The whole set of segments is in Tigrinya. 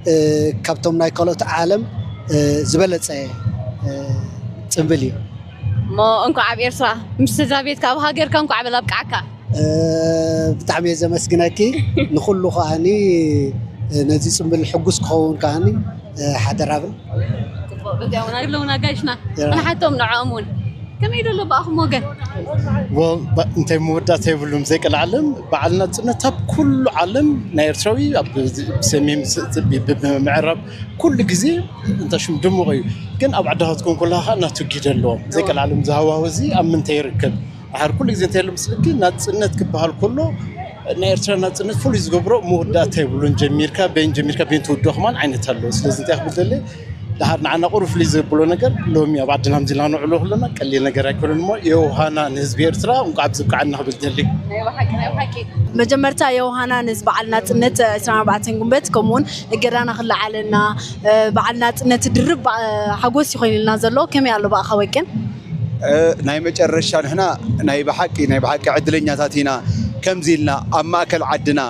እ፣ ካብቶም ናይ ካልኦት ዓለም፣ እ፣ ዝበለጸ፣ እ፣ ጽምብል እዩ። እሞ እንኳዕ ኣብ ኤርትራ ምስ ስድራ ቤትካ ኣብ ሃገርካ እንኳዕ በል ኣብቃዓካ። እ፣ ብጣዕሚ እየ ዘመስግነኪ። ንኹሉ ከዓኒ፣ እ፣ ነዚ ጽምብል ሕጉስ ክኸውን ከዓኒ፣ እ፣ ሓደራ ብል። ጽቡቕ፣ በዚኣ እውን ኣለውና ጋይሽና። ንሓቶም ንዕኦም እውን ከመይ ደሎ ብኣኹም ወገን? እንታይ መወዳእታ የብሉም። ዘይቀልዓለም በዓል ናጽነት ኣብ ኩሉ ዓለም ናይ ኤርትራዊ ኣብ ሰሜን ምዕራብ ኩሉ ግዜ እንተ ሽም ድሙቕ እዩ። ግን ኣብ ዓድኻ ክትኮን ከለኻ ከዓ ናቱ ግደ ኣለዎም። ዘይቀልዓለም ዝሃዋሁ እዚ ኣብ ምንታይ ይርከብ? ድሓር ኩሉ ግዜ እንታይ ኣሎ ምስልኪ ናጽነት ክበሃል ከሎ ናይ ኤርትራ ናጽነት ፍሉይ ዝገብሮ መወዳእታ የብሉን። ጀሚርካ በይን ጀሚርካ በይን ትውድኦ ከማን ዓይነት ኣለዎ። ስለዚ እንታይ ክብል ደለ ድሓር ንዓና ቁሩብ ፍልይ ዘብሎ ነገር ሎሚ ኣብ ዓድና ምዚ ኢልና ንውዕሎ ከለና ቀሊል ነገር ኣይኮነን። እሞ የውሃና ንህዝቢ ኤርትራ እንቋዕ ኣብዚ ኣብቅዓና ክብል ደሊ። ናይ ብሓቂ ናይ ብሓቂ መጀመርታ የውሃና ነዚ በዓል ናጽነት ዕስራን ኣርባዕተን ጉንበት ከምኡውን እገዳና ክለዓለና በዓል ናጽነት ድርብ ሓጎስ ይኮይንልና ዘሎ። ከመይ ኣሎ ብኣኻ ወገን? ናይ መጨረሻ ንሕና ናይ ብሓቂ ናይ ብሓቂ ዕድለኛታት ኢና። ከምዚ ኢልና ኣብ ማእከል ዓድና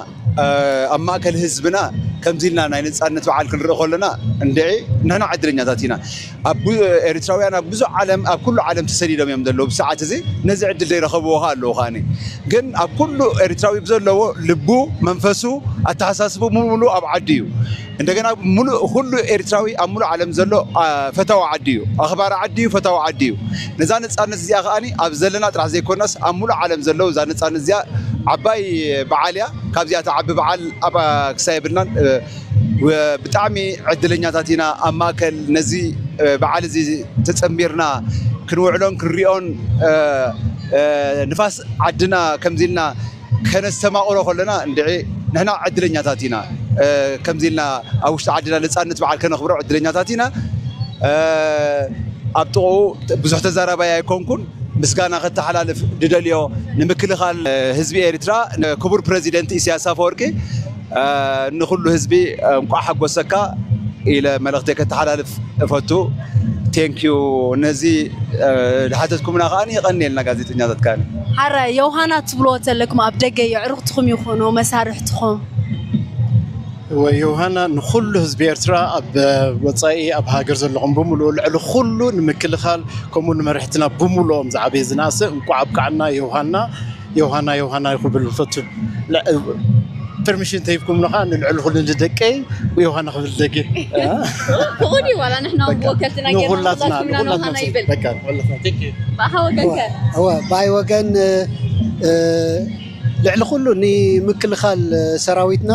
ኣብ ማእከል ህዝብና ከምዚ ኢልና ናይ ነፃነት በዓል ክንርኢ ከለና እንድዒ ንሕና ዕድለኛታት ኢና። ኣብ ኤርትራውያን ኣብ ብዙሕ ዓለም ኣብ ኩሉ ዓለም ተሰዲዶም እዮም ዘለዉ። ብሰዓት እዚ ነዚ ዕድል ዘይረኸብዎ ከ ኣለዉ ከኣኒ ግን ኣብ ኩሉ ኤርትራዊ ብዘለዎ ልቡ መንፈሱ ኣተሓሳስቡ ሙሉ ኣብ ዓዲ እዩ። እንደገና ሙሉእ ኩሉ ኤርትራዊ ኣብ ሙሉእ ዓለም ዘሎ ፈታዊ ዓዲ እዩ። ኣኽባሪ ዓዲ እዩ፣ ፈታዊ ዓዲ እዩ። ነዛ ነፃነት እዚኣ ከኣኒ ኣብ ዘለና ጥራሕ ዘይኮነስ ኣብ ሙሉእ ዓለም ዘለዉ እዛ ነፃነት እዚኣ ዓባይ በዓል እያ። ካብዚኣ ትዓቢ በዓል ኣብ ክሳይ የብልናን። ብጣዕሚ ዕድለኛታት ኢና ኣብ ማእከል ነዚ በዓል እዚ ተጸንቢርና ክንውዕሎን ክንሪኦን ንፋስ ዓድና ከምዚ ኢልና ከነስተማቕሮ ከለና እንድዒ ንሕና ዕድለኛታት ኢና። ከምዚ ኢልና ኣብ ውሽጢ ዓድና ነጻነት በዓል ከነኽብሮ ዕድለኛታት ኢና። ኣብ ጥቕኡ ብዙሕ ተዛራባይ ኣይኮንኩን። ምስጋና ከተሓላልፍ ድደልዮ ንምክልኻል ህዝቢ ኤርትራ ክቡር ፕረዚደንት ኢሳያስ ኣፈወርቂ ንኹሉ ህዝቢ እንቋዕ ሓጎሰካ ኢለ መልእኽተይ ከተሓላልፍ እፈቱ። ቴንኪዩ። ነዚ ድሓተትኩምና ከኣ የቐንየልና ጋዜጠኛታት ከኣ። ሓራይ ዮሃና ትብልዎ ዘለኩም ኣብ ደገ የዕሩኽትኹም ይኹኑ መሳርሕትኹም? እወ ዮሃና ንኹሉ ህዝቢ ኤርትራ ኣብ ወጻኢ ኣብ ሃገር ዘለኹም ብምሉኡ ልዕሊ ኩሉ ንምክልኻል ከምኡ ንመርሕትና ብምሉኦም ዝዓበየ ዝነኣሰ እንቋዕ ኣብቃዕና ዮሃና ዮሃና ዮሃና ክብል ፈቱ። ፐርሚሽን ተሂብኩም ንኻ ንልዕሊ ኩሉ ንደቀይ ዮሃና ክብል ደገ ክኹን እዩ ዋላ ንሕና ወከልትና ጌርና ንኹላትና ንኹላትና ይብል። በቃ ንኹላትና ቴንክ ዩ። ብኣኻ ወገንከ? እወ ብኣይ ወገን ልዕሊ ኩሉ ንምክልኻል ሰራዊትና